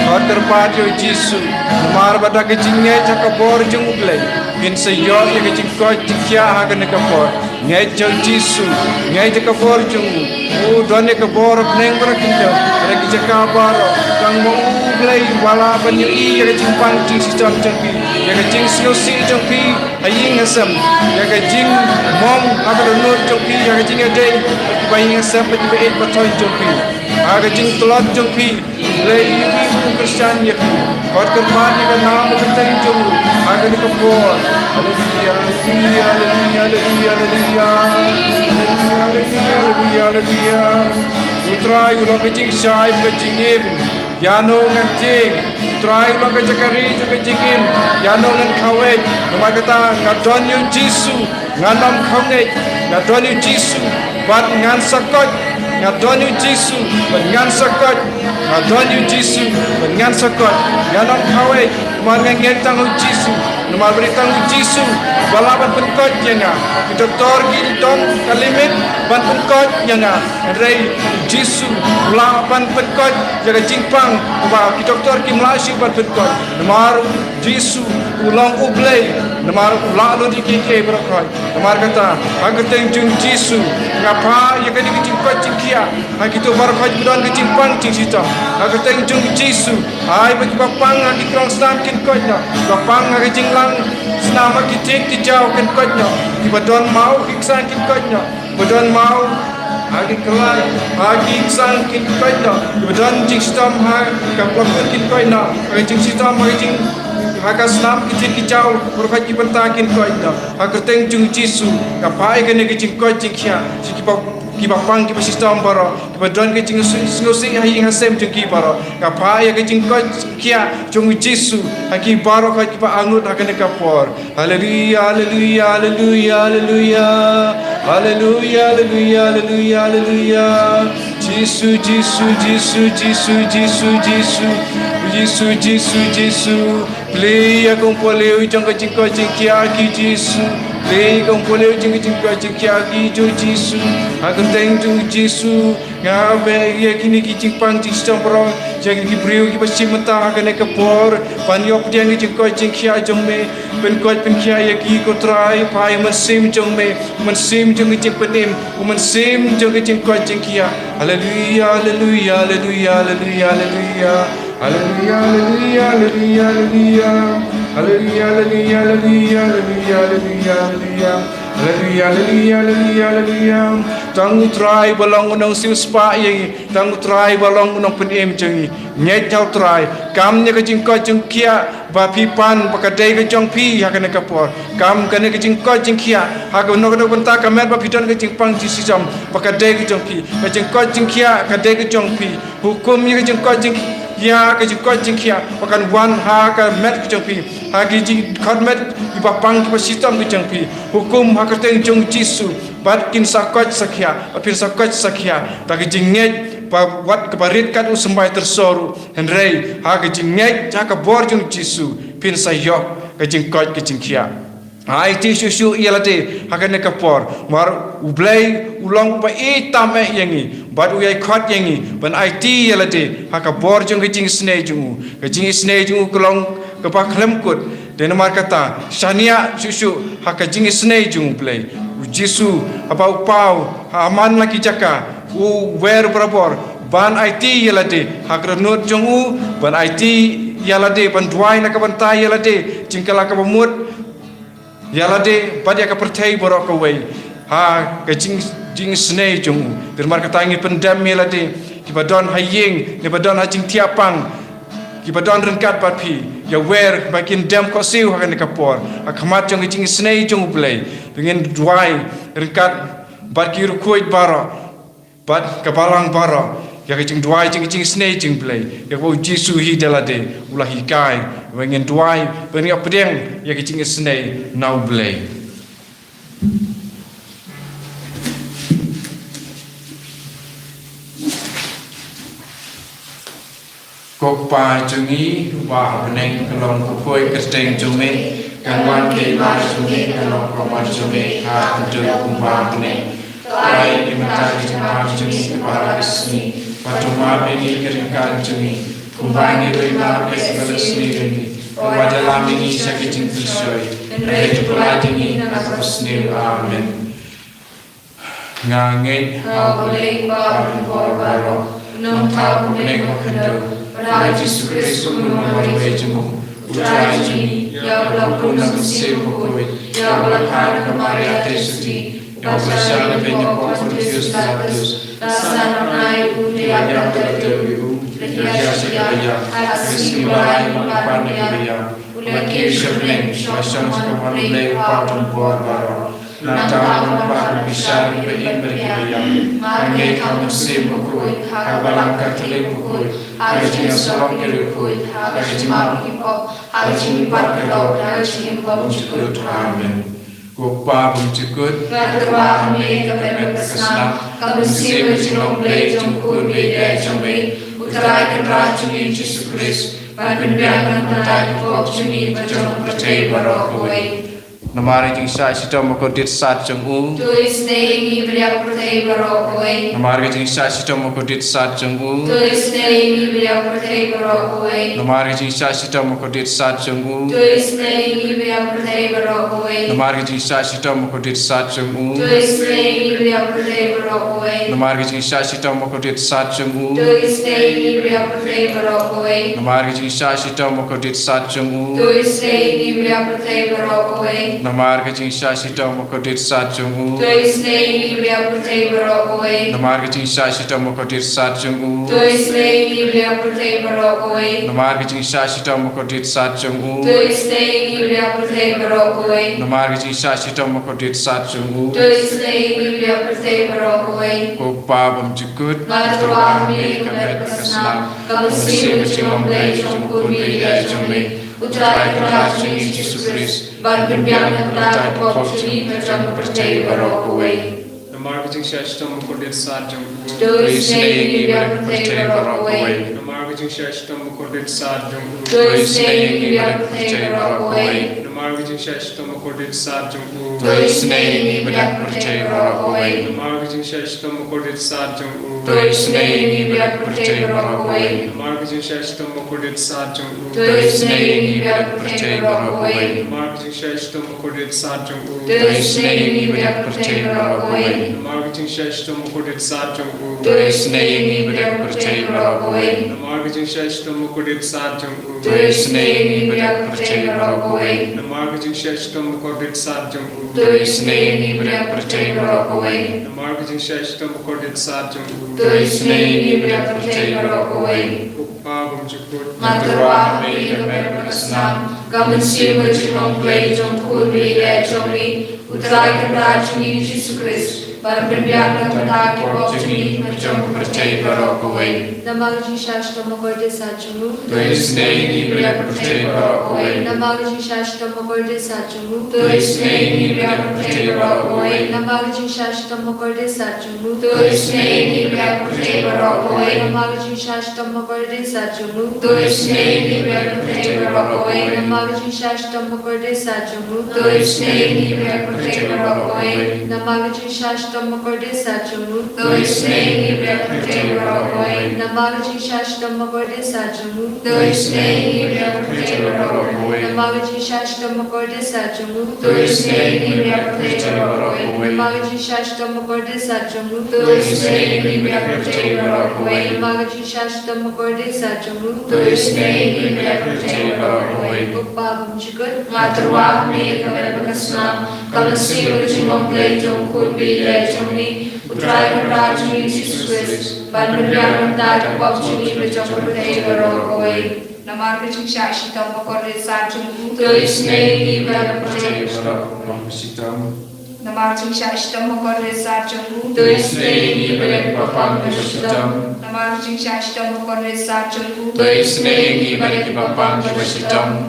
khot kyrpad ïa u Jisu. Namar ba da ka jingngeit ha ka bor jong U Blei, phin sa ïoh ïa ka jingkoit jingkhiah ha kane ka por. Ngeit ïa u Jisu, ngeit ïa ka bor jong u. U don ïa ka bor ha bneng bad ha khyndew, ha ki jaka baroh. Tang ma U Blei u lah ban ïohi ïa ka jingpang jingshitom jong phi, ïa ka jingsngewsih jong phi ha ïing ha sem, ïa ka jingmong ha ka dohnud jong phi, ïa ka jingïadei bad kiba ïing ha sem bad kiba ïeit ba thoh jong phi, ha ka jingtlot jong phi. Lei ïa u Khristan ïa phi. Khot kyrpad ïa ka nam bad ka kyrteng jong u ha kane ka por. Haleluya, haleluya, haleluya, haleluya. Haleluya, haleluya, haleluya. U Trai u long ka jingshai bad ka jingim. Ïano ngan tieng? U Trai u long ka jaka ri jong ka jingim. Ïano ngan khawei? Namar kata nga don ïa u Jisu. Ngan ym khawngeit, nga don ïa u Jisu bad ngan sa koit. Nga don ïa u Jisu bad ngan sa koit. Nga don ïa u Jisu bad ngan sa koit. Ngan ym khawei, namar nga ngeit tang ha u Jisu. Namar ba dei tang u Jisu ba lah ban pynkoit ïa nga. Ki doktor ki don ka limit ban pynkoit ïa nga. Hynrei u Jisu u lah ban pynkoit ïa ka jingpang ba ki doktor kim lah shuh ban pynkoit. Namar Jisu u long U Blei, namar u lah lut ïa kiei kiei baroh khoit. Namar kata, ha ka kyrteng jong Jisu, nga phah ïa kane ka jingkoit jingkhiah ha kito baroh khoit ba don ka jingpang jingshitom. Ha ka kyrteng jong Jisu, ai ba kiba pang ha ki krong snam kin koit noh, kiba pang ha ka jinglang snam ha ki tied ki jaw kin koit noh, kiba don maw ki ksang kin koit noh. Ba don maw ha ki khlaiñ, ha ki ksang kin koit noh. Ba don jingshitom ha ka pla kut kin koit noh. Ha ka jingshitom ha ka jing, ha ka snam ki tied ki jaw, baroh khoit ki bynta kin koit noh. Ha ka kyrteng jong Jisu nga phah ïa kane ka jingkoit jingkhiah sha kiba, kiba pang kiba shitom baroh, kiba don ka jingsngewsih ha ïing ha sem jong ki baroh. Nga phah ïa ka jingkoit jingkhiah jong u Jisu ha ki baroh khoit kiba angnud ha kane ka por. Haleluya, haleluya, haleluya, haleluya. Haleluya, haleluya, haleluya, haleluya. Jisu, Jisu, Jisu, Jisu, Jisu, Jisu. Jisu, Jisu, Jisu. Plie ïa ka umphniang jong ka jingkoit jingkhiah ki Jisu. Plie ïa ka umphniang jong ka jingkoit jingkhiah ki jong Jisu. Ha ka kyrteng jong Jisu. Nga beh ïa kine ki jingpang jingshitom baroh jong ki briew kiba shim bynta ha kane ka por ban ïoh pdiang ki jingkoit jingkhiah jong me. Pynkoit pynkhiah ïa ki ko Trai, phah ïa u Mynsiem jong me, u Mynsiem jong ki jingpynim, u Mynsiem jong ki jingkoit jingkhiah. Haleluya, haleluya, haleluya, haleluya, haleluya. Haleluya, haleluya, haleluya, haleluya. Haleluya, haleluya, haleluya, haleluya, haleluya, haleluya. Haleluya, haleluya, haleluya, haleluya. Tang u Trai ba long u nongsiewspah ïa ngi. Tang u Trai ba long u nongpynim jong ngi. Ngeit ha u Trai. Kam ïa ka jingkoit jingkhiah ba phi pan ba ka dei ka jong phi ha kane ka por. Kam kane ka jingkoit jingkhiah ha kano kano ka bynta ka met ba phi don ka jingpang jingshitom ba ka dei ka jong phi. Ka jingkoit jingkhiah ka dei ka jong phi. Hukum ïa ka jingkoit jingkhiah, ka jingkoit jingkhiah ba kan wan ha ka met ka jong phi, ha ki jingkhot met kiba pang kiba shitom ka jong phi. Hukum ha ka kyrteng jong Jisu, bad kin sa koit sa khiah, bad phin sa koit sa khiah da ka jingngeit, ba wat kaba rit kat u symbai tyrso ruh, hynrei ha ka jingngeit ha ka bor jong Jisu phin sa ïoh ka jingkoit ka jingkhiah. Aiti shuh shuh ïa lade ha kane ka por. Namar U Blei u long uba ïeit tam eh ïa ngi bad u ïai khot ïa ngi ban aiti ïa lade ha ka bor jong ka jingisynei jong u. Ka jingisynei jong u ka long kaba khlem kut. Te namar kata, shaniah shuh shuh ha ka jingisynei jong U Blei. U Jisu, haba u paw ha man la ki jaka, u wer barabor ban aiti ïa lade ha ka dohnud jong u, ban aiti ïa lade, ban duwai na ka bynta ïa lade, jingkylla kaba mut ïa lade bad ïa ka pyrthei baroh kawei ha ka jing, jingisynei jong u. Te namar kata ngi pyndem ïa lade kiba don ha ïing, kiba don ha jingthiah pang, kiba don ryngkat bad phi, ïa wer ba kin dem khohsiew ha kane ka por ha khmat jong ka jingisynei jong U Blei. Te ngin duwai ryngkat bad ki riewkhuid baroh bad ka balang baroh ïa ka jingduwai jong ka jingisynei jong U Blei, ïa kaba U Jisu hi da lade u la hikai. Ba ngin duwai, ba ngin ïa pdiang ïa ka jingisynei na U Blei. Ko Kpa jong ngi uba ha bneng, ka long ka kyrteng jong me, kan wan ka hima jong me, kan long ka mon jong me ha ka khyndew kumba ha bneng. To ai ïa ngi mynta ka jingpynbna jong ngi kaba ha ka sngi, bad to map ïa ngi ki ryngkat jong ngi, kumba ngi ruh ngi map ïa kiba la sniew ïa ngi, bad wat ïalam ïa ngi sha ka jingpynshoi, hynrei to pynlait ïa ngi na kaba sniew. Amen. Nga ngeit ha U Blei Kpa Baroh, Nongthaw ha bneng bad ha khyndew, bad ha U Jisu Khrist U Nongmynwai jong u, U Trai jong ngi, ïa uba la bun na ka Mynsiem Bakhuid, ïa uba la kha na ka Maria Theisotti, ïa uba la shah na ka beiñ u Pontius Pilatus, la sah na bnai, u la ïap, la kdew, u la hiar sha kaba ïap, ha ka sngi ba lai u la pan na kiba ïap, u la kiew sha bneng, u la shong sha ka hynmen U Blei U Kpa uba don bor baroh. Nangta u la pan ban bishar ïa kiba im bad ïa kiba ïap. Nga ngeit ha ka Mynsiem Bakhuid, ha ka Balang Katholik bakhuid, ha ka jingïasyllok ki riewkhuid, ha ka jingmap ki pop, ha ka jingmihpat ka doh, ha ka jingim bymjukut. Amen. Ko Kpa bymjukut, nga tyrwa ha me ka met bad ka snam, ka mynsiem bad jinglong Blei jong U Kpa Baroh kawei, U Trai Kynrad jong ngi Jisu Khrist, ban pynbiang na ka bynta ki pop jong ngi bad jong ka pyrthei baroh kawei. Namar ka jingshah shitom ba kordit sat jong u. To isynei ïa ngi bad ïa ka pyrthei baroh kawei. Namar ka jingshah shitom ba kordit sat jong u. To isynei ïa ngi bad ïa ka pyrthei baroh kawei. Namar ka jingshah shitom ba kordit sat jong u. To isynei ïa ngi bad ïa ka pyrthei baroh kawei. Namar ka jingshah shitom ba kordit sat jong u. To isynei ïa ngi bad ïa ka pyrthei baroh kawei. Namar ka jingshah shitom ba kordit sat jong u. To isynei ïa ngi bad ïa ka pyrthei baroh kawei. Namar ka jingshah shitom ba kordit sat jong u. To isynei ïa ngi bad ïa ka pyrthei baroh kawei. Namar ka jingshah shitom ba kordit sat jong u. To isynei ïa ngi bad ïa ka pyrthei baroh kawei. Namar ka jingshah shitom ba kordit sat jong u. To isynei ïa ngi bad ïa ka pyrthei baroh kawei. Namar ka jingshah shitom ba kordit sat jong u. To isynei ïa ngi bad ïa ka pyrthei baroh kawei. Namar ka jingshah shitom ba kordit sat jong u. To isynei ïa ngi bad ïa ka pyrthei baroh kawei. Ko Kpa bymjukut, nga tyrwa ha me ka met bad ka snam, ka mynsiem bad jinglong Blei jong U Kpa Baroh jong me, U Trai Kynrad jong ngi Jisu Khrist, ban pynbiang na ka bynta ki pop jong ngi bad jong ka pyrthei baroh kawei. Namar ka jingshah shitom ba kordit sat jong u. To isynei ïa ngi bad ïa ka pyrthei baroh kawei. Namar ka jingshah shitom ba kordit sat jong u. To isynei ïa ngi bad ïa ka pyrthei baroh kawei. Namar ka jingshah shitom ba kordit sat jong u. To isynei ïa ngi bad ïa ka pyrthei baroh kawei. Namar ka jingshah shitom ba kordit sat jong u. To isynei ïa ngi bad ïa ka pyrthei baroh kawei. Namar ka jingshah shitom ba kordit sat jong u. To isynei ïa ngi bad ïa ka pyrthei baroh kawei. Namar ka jingshah shitom ba kordit sat jong u. To isynei ïa ngi bad ïa ka pyrthei baroh kawei. Namar ka jingshah shitom ba kordit sat jong u. To isynei ïa ngi bad ïa ka pyrthei baroh kawei. Namar ka jingshah shitom ba kordit sat jong u. To isynei ïa ngi bad ïa ka pyrthei baroh kawei. Namar ka jingshah shitom ba kordit sat jong u. To isynei ïa ngi bad ïa ka pyrthei baroh kawei. Namar ka jingshah shitom ba kordit sat jong u. To isynei ïa ngi bad ïa ka pyrthei baroh kawei. Ko Kpa bymjukut, nga tyrwa ha me ka met bad ka snam, ka mynsiem bad jinglong Blei jong U Kpa Baroh jong me, U Trai Kynrad jong ngi Jisu Khrist, ban pynbiang na ka bynta ki pop jong ngi bad jong ka pyrthei baroh kawei. Namar ka jingshah shitom ba kordit sat jong u. To isynei ïa ngi bad ïa ka pyrthei baroh kawei. Namar ka jingshah shitom ba kordit sat jong u. To isynei ïa ngi bad ïa ka pyrthei baroh kawei. Namar ka jingshah shitom ba kordit sat jong u. To isynei ïa ngi bad ïa ka pyrthei baroh kawei. Namar ka jingshah shitom ba kordit sat jong u. To isynei ïa ngi bad ïa ka pyrthei baroh kawei. Namar ka jingshah shitom ba kordit sat jong u. To isynei ïa ngi bad ïa ka pyrthei baroh kawei. Namar ka jingshah shitom shitom ba kordit sha jong u. To isynei ïa ngi ba ïa pyrthei baroh kawei. Namar ka jingshah shitom ba kordit sha jong u. To isynei ïa ngi ba ïa pyrthei baroh kawei. Namar ka jingshah shitom ba kordit sha jong u. To isynei ïa ngi ba ïa pyrthei baroh kawei. Namar ka jingshah shitom ba kordit sha jong u. To isynei ïa ngi ba ïa pyrthei baroh kawei. Namar ka jingshah shitom ba kordit sha jong u. To isynei ïa ngi ba ïa pyrthei baroh kawei. Ko Pa bymjukut, nga tyrwa ha me ïa ka met bad ka snam, ka mynsiem bad ka jinglong Blei jong u Khun baieit jong ngi, U Trai Kynrad jong ngi Jisu Khrist, ban pynbiang na ka bynta ki pop jong ngi bad jong ka pyrthei baroh kawei. Namar ka jingshah shitom ba kordit sha jong u. To isynei ïa ngi ba ïa pyrthei baroh kawei. Namar ka jingshah shitom ba kordit sha jong u. To isynei ïa ngi ba ïa pyrthei baroh kawei. Namar ka jingshah shitom ba kordit sha jong u. To isynei ïa ngi ba ïa pyrthei baroh kawei.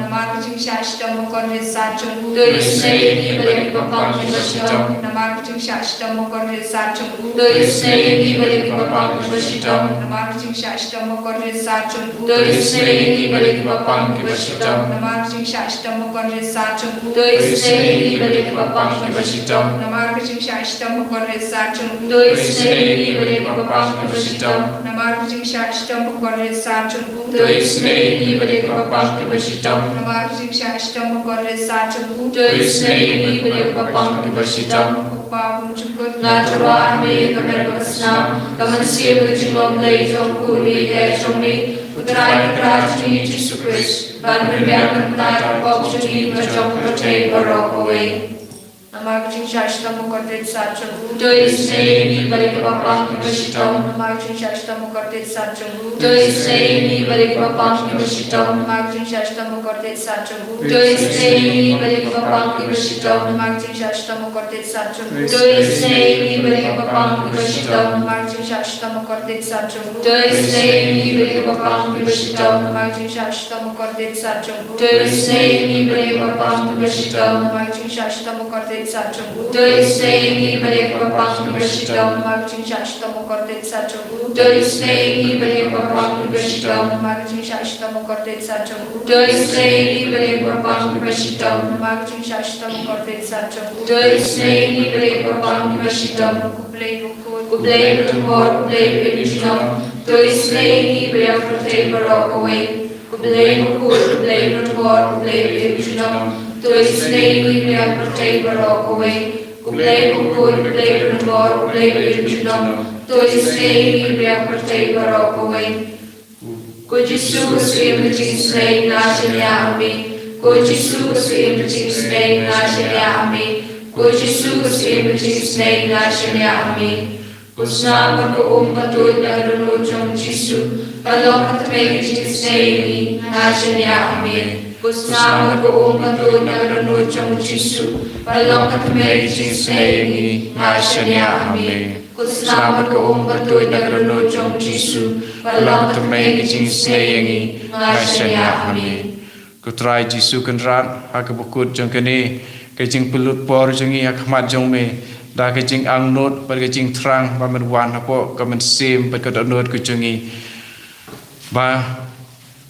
Namar ka jingshah shitom ba kordit sha jong u. To isynei ïa ngi ba ïa pyrthei baroh kawei. Namar ka jingshah shitom ba kordit sha jong u. To isynei ïa ngi ba ïa pyrthei baroh kawei. Namar ka jingshah shitom ba kordit sha jong u. To isynei ïa ngi ba ïa pyrthei baroh kawei. Namar ka jingshah shitom ba kordit sha jong u. To isynei ïa ngi ba ïa pyrthei baroh kawei. Namar ka jingshah shitom ba kordit sha jong u. To isynei ïa ngi ba ïa pyrthei baroh kawei. Namar ka jingshah shitom ba kordit sha jong u. To isynei ïa ngi ba ïa pyrthei baroh kawei. Namar ka jingshah shitom ba kordit sha jong u. To isynei ïa ngi ba ïa pyrthei baroh kawei. Ko Pa bymjukut, nga tyrwa ha me ïa ka met bad ka snam, ka mynsiem bad ka jinglong Blei jong u Khun baieit jong ngi, U Trai Kynrad jong ngi Jisu Khrist, ban pynbiang na ka bynta ki pop jong ngi bad jong ka pyrthei baroh kawei. Namar ka jingshah shitom ba kordit sha jong u. To isynei ïa ngi ba ïa pyrthei baroh kawei. Namar ka jingshah shitom ba kordit sha jong u. To isynei ïa ngi ba ïa pyrthei baroh kawei. Namar ka jingshah shitom ba kordit sha jong u. To isynei ïa ngi ba ïa pyrthei baroh kawei. Namar ka jingshah shitom ba kordit sha jong u. To isynei ïa ngi ba ïa pyrthei baroh kawei. Namar ka jingshah shitom ba kordit sha jong u. To isynei ïa ngi ba ïa pyrthei baroh kawei. Namar ka jingshah shitom ba kordit sha jong u. To isynei ïa ngi ba ïa pyrthei baroh kawei. Namar ka jingshah shitom ba kordit sha jong u. To isynei ïa ngi ba ïa pyrthei baroh kawei. Namar ka jingshah shitom ba kordit sha jong u. To isynei ïa ngi ba ïa pyrthei baroh kawei. Namar ka jingshah shitom ba kordit sha jong u. To isynei ïa ngi ba ïa pyrthei baroh kawei. Namar ka jingshah shitom ba kordit sha jong u. To isynei ïa ngi ba ïa pyrthei baroh kawei. Ko Blei bakhuid, ko Blei badonbor, ko Blei baïeit junom. To isynei ïa ngi ba ïa pyrthei baroh kawei. Ko Blei bakhuid, ko Blei badonbor, ko Blei baïeit junom. To isynei ïa ngi ba ïa pyrthei baroh kawei. Ko Blei bakhuid, ko Blei badonbor, ko Blei baïeit junom. To isynei ïa ngi ba ïa pyrthei baroh kawei. Ko Jisu, ko Syiem ka jingisynei, nga shaniah ha me. Ko Jisu, ko Syiem ka jingisynei, nga shaniah ha me. Ko Jisu, ko Syiem ka jingisynei, nga shaniah ha me. Ko snam bad ko um ka tuid na ka dohnud jong u Jisu, ban long ka tmei ka jingisynei ïa ngi, nga shaniah ha me. Ko snam bad ko um ka tuid na ka dohnud jong u Jisu, ban long ka tmei ka jingisynei ïa ngi, nga shaniah ha me. Ko snam bad ko um ka tuid na ka dohnud jong u Jisu, ban long ka tmei ka jingisynei ïa ngi, nga shaniah ha me. Ko Trai Jisu Kynrad, ha kaba kut jong kane ka jingpynlut por jong ngi ha khmat jong me, da ka jingangnud bad ka jingthrang ba men wan hapoh ka mynsiem bad ka dohnud ka jong ngi, ba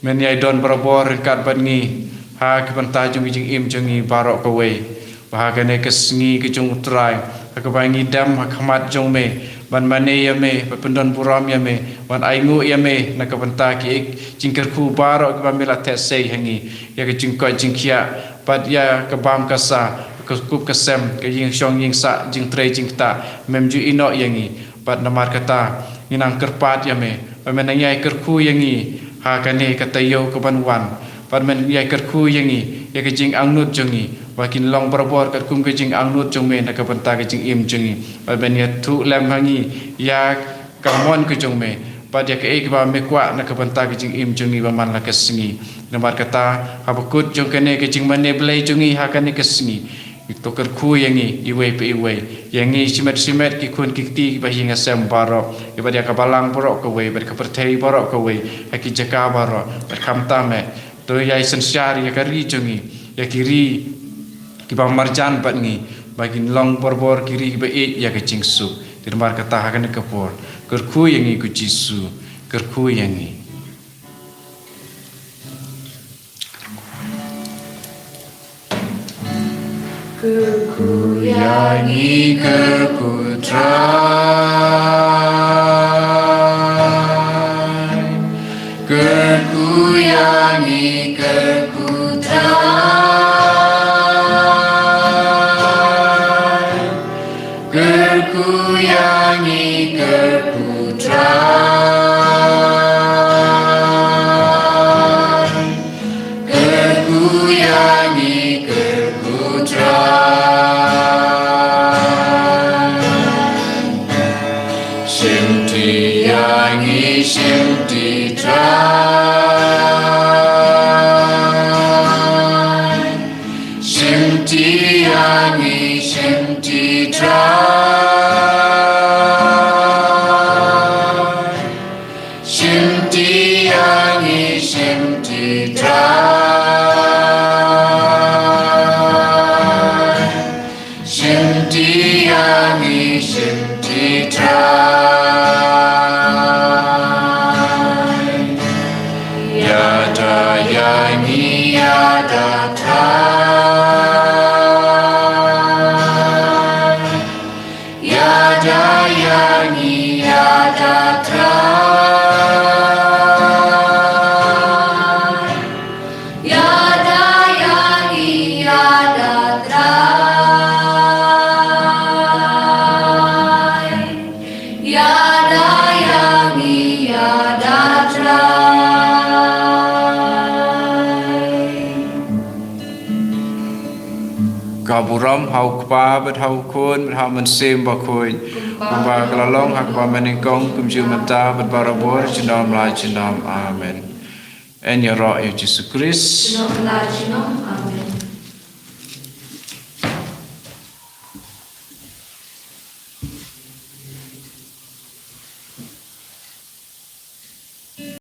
men ïai don barabor ryngkat bad ngi ha ka bynta jong ka jingim jong ngi baroh kawei. Ba ha kane ka sngi ka jong u Trai, ha kaba ngi dem ha khmat jong me, ban mane ïa me, ban pyndon burom ïa me, ban ainguh ïa me na ka bynta ki jingkyrkhu baroh kiba me la theh sei ha ngi, ïa ka jingkoit jingkhiah bad ïa ka bam ka sa, ka kup ka sem, ka ïingshong ïingsah, jingtrei jingktah, mem ju ïehnoh ïa ngi. Bad namar kata, ngi nang kyrpad ïa me ba men nang ïai kyrkhu ïa ngi ha kane ka taïew kaban wan. Bad men ïai kyrkhu ïa ngi ïa ka jingangnud jong ngi, ba kin long barabor katkum ka jingangnud jong me na ka bynta ka jingim jong ngi. Bad men ïathuh lem ha ngi ïa ka mon ka jong me, bad ïa kaei kaba me kwah na ka bynta ka jingim jong ngi ba man la ka sngi. Namar kata, ha bakut jong kane ka jingmane Blei jong ngi ha kane ka sngi, ngi to kyrkhu ïa ngi iwei pa iwei, ïa ngi shimet shimet, ki khun ki kti kiba ïing ha sem baroh, ïa bad ïa ka balang baroh kawei, bad ka pyrthei baroh kawei, ha ki jaka baroh, bad khamtam eh, to ïai synshar ïa ka ri jong ngi, ïa ki ri kiba marjan bad ngi, ba kin long barabor ki ri kiba ïeit ïa ka jingsuk. Te namar kata ha kane ka por, kyrkhu ïa ngi ko Jisu, kyrkhu ïa ngi. Kyrkhu ïa ngi, kyrkhu Trai. Kyrkhu ïa ngi, kyrkhu Trai. Kyrkhu ïa ngi, kyrkhu Trai. Kyrkhu ïa ngi, kyrkhu Trai. Shimti ïa ngi, shimti Trai. Shimti ïa ngi, shimti Trai. Shimti ïa ngi, shimti Trai. Shimti ïa ngi, shimti Trai. Ïada ïa ngi, ïada Trai. Ïada ïa ngi, ïada Trai. Ïada ïa ngi, ïada Trai. Ïada ïa ngi, ïada Trai. Ka burom ha u Kpa bad ha u Khun bad ha u Mynsiem Bakhuid. Kumba ka la long ha kaba mynnyngkong, kumjuh mynta bad barabor, junom la junom. Amen. Yn ïaroh ïa u Jisu Khrist. Junom la junom.